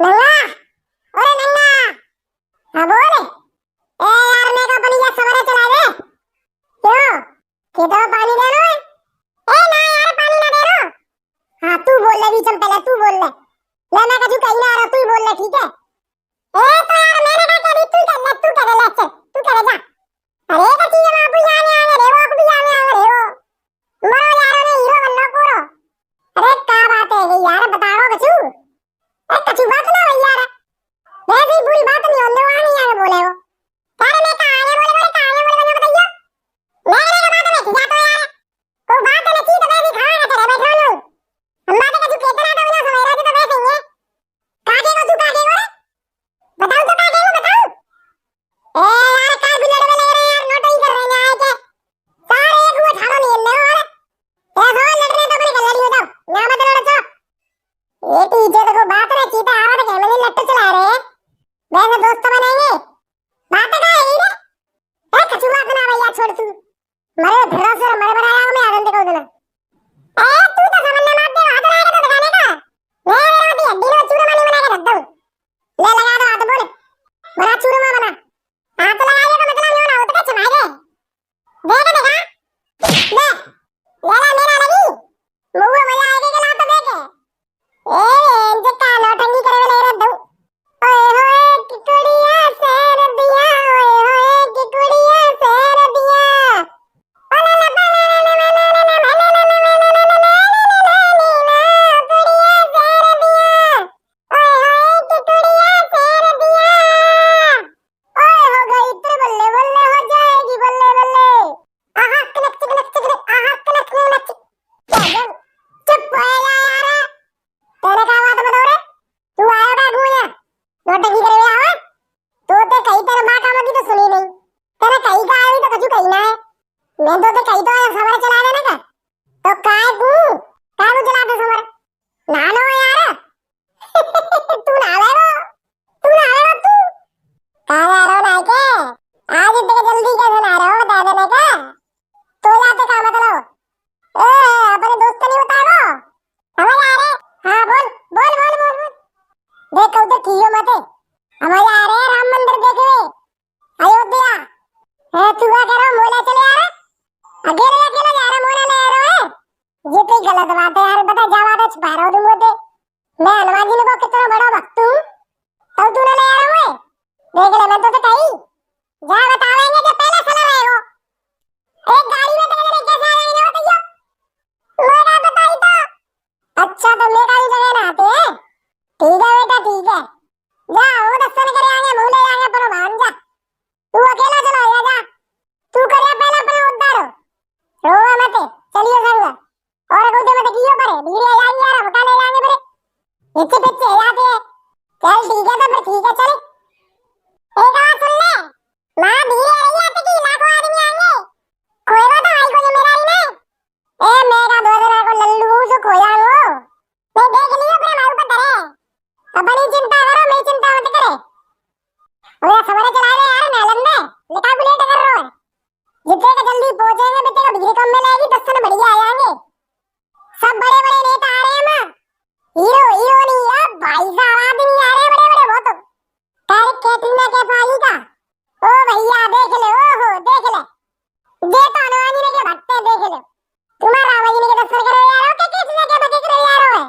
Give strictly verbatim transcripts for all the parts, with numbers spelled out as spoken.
नंगा, अरे नंगा, हाँ बोल। ए यार, मैं का अपनी या सवारी चला दे। क्यों? खेतवा पानी देनो है? ए ना यार, पानी ना देनो। हाँ, तू बोल ले बीच में, पहले तू बोल ले। ले, मैं कछु कही ना रहा, तू ही बोल ले, ठीक है? ए तो यार, मैंने कहा कि अभी तू कर ले, तू कर ले, चल, तू कर ले, जा। अरे तो ठीक है, बाबू, यहाँ में आ गए रे वो, अभी यहाँ में आ गए रे वो। मरो यार, ने हीरो बनना पूरो। अरे का बात है ये यार, बताओ कछु। ए, कछु बात ना भैया रे। वैसे ही पूरी बात नहीं होने वाली है, बोले वो। अरे मैं कहाँ आगे बोले, बोले कहाँ आगे बोले, मैंने बताइयो। मैं, मेरे बात में खिजा तो यार। कोई बात नहीं की तो मैं भी खावा ना तेरे बैठो लो। हम बातें कछु कहते ना तो बिना समझ रहे तो वैसे ही है। काटे को तू काटे को रे? बताओ तो काटे को बताओ। ए यार, काय भी लड़वे लग रहे हैं यार, नोटंकी कर रहे हैं यहाँ आके। सारे एक हुए ठाड़ो नहीं हिलने वाले। ऐसा लड़ रहे तो अपने गलती हो जाओ। यहाँ मत लड़ो तो। ये टीचर को बात ना चीता आवा तो कहने लट्टू चला रहे हैं। वैसे दोस्त बनाएंगे। बात का है ये। ए, कछुआ बना भैया, छोड़ तू। मरे भरोसे मरे बनाया मैं आनंद को देना। ए, तू तो समझ ना मारते, हाथ लगा के तो दिखाने का। मैं मेरे को दिया, दिन में चूरमा नहीं बना के रख दो। ले लगा दो हाथ बोल। बना चूरमा बना। हाथ लगा दे तो मतलब ये ना हो तो क्या चुनाई दे। दे के देखा। ले। ले ला मेरा लगी। मुंह मजा आएगा के ला तो दे के। ए, इनसे का नौटंकी करे वाले रख दो। ओए होए कि कुड़िया शेर दिया, ओए होए कि कुड़िया शेर दिया। चुप हो जा यार। तेरे का बात बताओ रे? तू आया का घूम जा? नौटंकी करे हुए आवा? तू तो कही तेरे माँ काम की तो सुनी नहीं। तेरे कही का आया तो कछु कही ना है। मैं तो, तो कही तो है, समर चला देना का। तो काय तू? काय तू चला दे समर? ना लो यार। तू ना ले वो। तू ना ले वो तू। का यार ना के? आज इतने जल्दी कैसे ना रहो बता देने का? तो जाते का मतलब? ए, अपने दोस्त नहीं बताओ। समझ आ रहे? हाँ, बोल, बोल, बोल, बोल, बोल। देख, उधर कियो मत। समझ आ रहे, राम मंदिर देखे। अयोध्या। ए, तू का करो, मोला चले आ रहा? अकेले, अकेले जा रहा, मोला ले आ रहा है? ये तो गलत बात है यार, बता, जा बात है, छुपा रहा हूँ तुम बोलते। मैं हनुमान जी को कितना बड़ा भक्त हूँ, तब तू ना ले आ रहा हूँ। देख ले, मैं तो, तो कही, जा बतावेंगे कि पहले चला रहेगा। एक गाड़ी में तो कैसे आ जाएंगे बताइयो? मेरा बताई तो। अच्छा, तो मेरा ही जगह ना आते हैं। ठीक है बेटा, ठीक है। जा, वो दर्शन करे आएंगे, मुँह ले आएंगे, पर मान जा। तू अकेला चला जा, जा। तू करे पहले अपना उद्धार हो। रोवा मत, चलियो संग। और कुछ मत कियो परे, धीरे आ जाएंगे यार, हम कहाँ ले जाएंगे परे? पीछे पीछे आ जाते हैं। चल ठीक है, तो फिर ठीक है, चल। एक बात सुन ले, माँ धीरे आ रही है, तो कि लाखों आदमी आएंगे। कोई बात भाई को जिम्मेदारी नहीं। ए, मैं का दो जना को लल्लू हूँ जो खोया हो। मैं देख लियो अपने भाई को डरे। अपनी चिंता करो, मेरी चिंता मत करे। अरे सवारी चला रहे यार, नालन में। निकाल बुलेट कर रहे हो। जितने का जल्दी पहुंचेंगे, उतने का बिजली कम मिलेगी, दस जने बढ़िया आ जाएंगे। सब बड़े बड़े नेता आ रहे हैं माँ। हीरो हीरोनी, अब भाई साहब आदमी आ रहे हैं बड़े बड़े बहुत। तारक कैटरीना कैफ आई का? ओ भैया देख ले, ओ हो देख ले। जे तो हनुमान जी के भक्त है, देख ले। तुम्हारा राम जी के दर्शन करो यार, ओ क्या कैटरीना कैफ देख रहे यार, ओ है।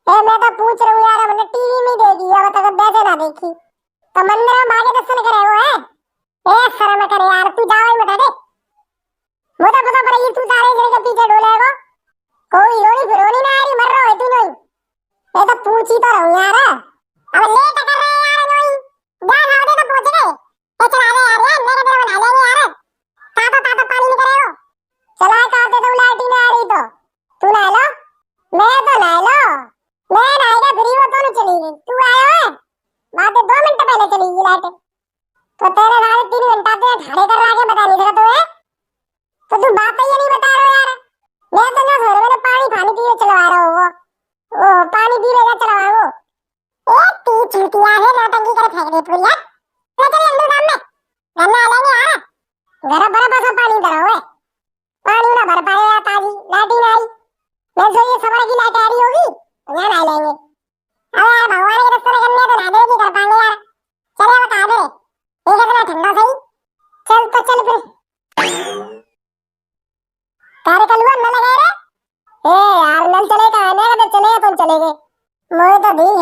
ए, मैं तो पूछ रहा हूँ यार, मैंने टीवी में देखी, अब तक वैसे ना देखी। तो मंदिर में भागे दर्शन करे वो है। ए, शर्म करे यार, तू जाओ ही बता दे। वो तो पता पड़ेगी, तू तारे जरे के पीछे डोलेगो। कोई रोनी फिरोनी ना आ रही, मर रहा है तू नहीं। ये तो पूछ ही तो रहूँ यार। अब लेट कर रहे हैं यार नहीं। जा ना दे तो पहुंच गए। ए, चला ले यार, यार, मेरे मेरे बना लेंगे यार। तातो, तातो पानी नहीं करेगो। चला, काट दे तो लाइट ही ना आ रही तो। तू नहा लो, मैं तो नहा लो, मैं नहाएगा फ्री, वो दोनों चली गई। तू आया है, बात है, दो मिनट पहले चली गई लाइट। तो तेरे सारे तीन घंटा से ठाड़े कर रहा है, बता नहीं सका तू है? तो तू बात तो ये नहीं बता रहा यार। मैं तो ना घर में पानी, पानी पीवे चलवा रहा हूँ वो। ओ, पानी पीवे का चलवा वो। ए, तू चूतिया है, नौटंकी करे फेंक दे पूरी, यार। ले चल अंदर काम में। गन्ना आ जाएंगे यार। घर पर बस पानी धरो है। पानी ना भर पाए यार, ताजी लाइट ही ना आई। मैं सोचिए सबर की लाइट आ रही होगी, तो यहाँ नहा लेंगे। अब यार भगवान के दर्शन करने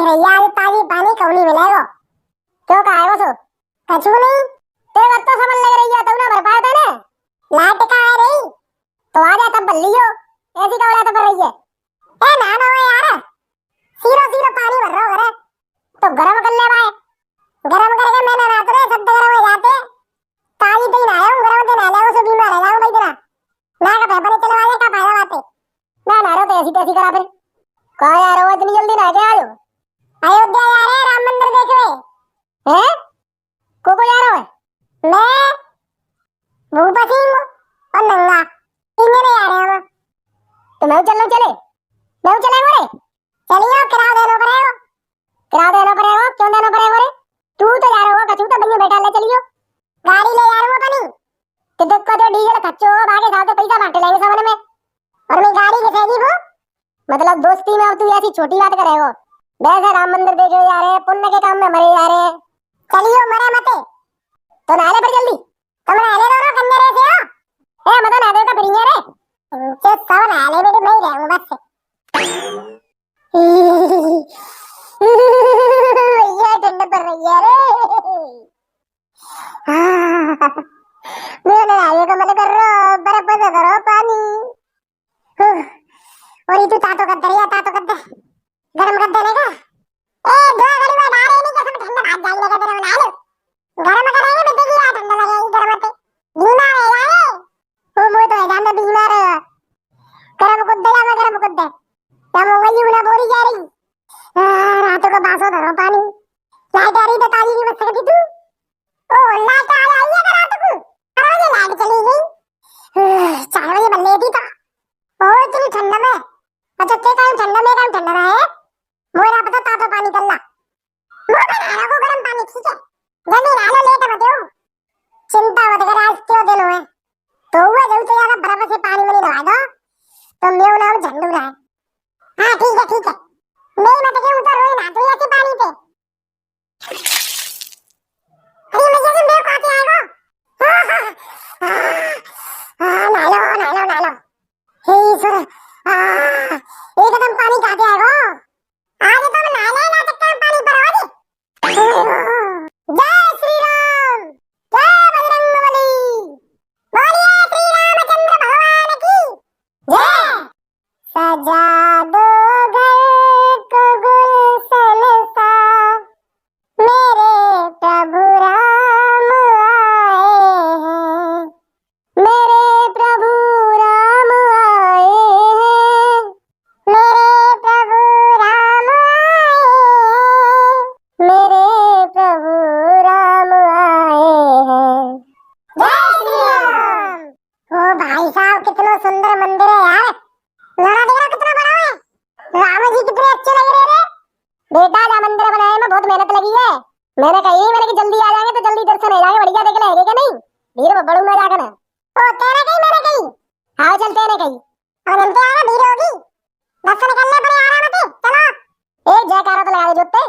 भैया, आज ताजी पानी कौनी मिलेगो? क्यों, का है वो सो? कछु नहीं। ते बात तो समझ लग रही है, तू ना भर पाए थे ना। लाइट का है रही? तो आ जा तब भर लियो। ऐसी का बोला तो भर रही है। ए, ना, ना, ओए यार। सीरो, सीरो पानी भर रहा हो, अरे। तो गरम कर ले भाई। गरम करके मैं नहात रे, सब गरम हो जाते। ताजी तो ही नहाया हूँ, गरम तो नहा लिया, उसे बीमार है, जाऊँ भाई तेरा। ना का पेपर चलवा ले, का फायदा बात है? ना, ना रो तो ऐसी तैसी करा फिर। का यार, वो इतनी जल्दी नहा के आयो? अयोध्या जा रहे हैं राम मंदिर देखने। हैं? को को जा रहा है? मैं, भूपा सिंह और नंगा, तीन जने जा रहे हैं हम। तो मैं चलना चले? मैं चले रे? चलियो, किराया देना पड़ेगा। किराया देना पड़ेगा? क्यों देना पड़ेगा रे? तू तो जा रहा हो, कछु तो बनिया बैठा ले चलियो। गाड़ी ले जा रहा हूँ अपनी। तो देखो तो डीजल खर्चो हो, बाकी साथ पैसा बांट लेंगे सब में। और मैं गाड़ी के सही वो। मतलब दोस्ती में अब तू ऐसी छोटी बात करेगो? वैसे राम मंदिर देखे जा रहे, पुण्य के काम में मरे जा रहे। चलियो मरे मते। तो नहा ले फिर जल्दी। तुम नहा ले दोनों कंजरे से हो। ए, मत नहा दे का फिर ये रे। इनसे सब नहा ले बेटे, मैं ही रहूं बस। भैया ठंड पड़ रही है रे। हाँ, मेरे नहाने का मन कर रहा, बर्फ से करो पानी। हम्म, और ये तू तातो कर दे, या तातो कर दे, गरम कर देने का। ए, दो घड़ी में डाल नहीं, कसम ठंडा भाग जाएगा, गरम ना लो। गरम करेंगे, बेटे की यार ठंडा लगेगी, गरम मत। बीमार है यार। ओ, मोए तो है, जान दे, बीमार है। गरम कुद्दे, या मैं गरम कुद्दे। या मोबाइल ही उड़ा बोरी जा रही। आ, रातों को बासो धरो पानी। लाइट आ रही तो ताली नहीं बज सकती तू। ओ, लाइट आ रही है रात को। बारह बजे लाइट चली गई। आह, चार बजे बल्ले थी तो। ओ, इतनी ठंड में। अच्छा, के काम ठंड में, काम ठंड में है? मोरा पता तातो पानी कर ला। मोर बना रहा को गरम पानी, ठीक है? जल्दी नहा लो, लेट मत हो। चिंता मत कर, आज क्यों दिन हुए। तो हुआ जब तो ज्यादा बर्फ से पानी में नहीं नहा दो, तो मैं नाम झंडू रहा है। हाँ, ठीक है, ठीक है। नहीं, मत के उतर रोए ना, तू ऐसे पानी पे। अरे, मजे से मेरे को आते आएगो। हाँ, हाँ, हाँ, हाँ, हाँ, नहा लो, नहा लो, नहा लो। हे ईश्वर, आ, एकदम पानी खाते आएगो। आज तो हम नहा ले, ना तक का पानी पर हो जी। जय श्री राम, जय बजरंग बली, बोलिए श्री रामचंद्र भगवान की जय। सजा दो घर को गुलशन सा, मेरे प्रभु राम आए हैं, मेरे प्रभु राम आए हैं, मेरे प्रभु राम आए हैं, मेरे प्रभु राम आए हैं। जय श्री राम। ओ भाई साहब, कितना सुंदर मंदिर है यार। नजारा देख रहा कितना बड़ा है। राम जी कितने अच्छे लग रहे हैं रे। बेटा, जा मंदिर बनाए में बहुत मेहनत लगी है। मैंने कही, मैंने कि जल्दी आ जाएंगे तो जल्दी दर्शन हो जाएंगे, बढ़िया देख ले, है कि नहीं? भीड़ में बड़ू में जाकर ना। ओ, तेरे कही, मैंने कही। हाँ, चलते हैं, नहीं कही। और चलते आ रहे, भीड़ होगी। दर्शन कर ले, बड़े आराम से, चलो। ए, जयकारा तो लगा दे जोते।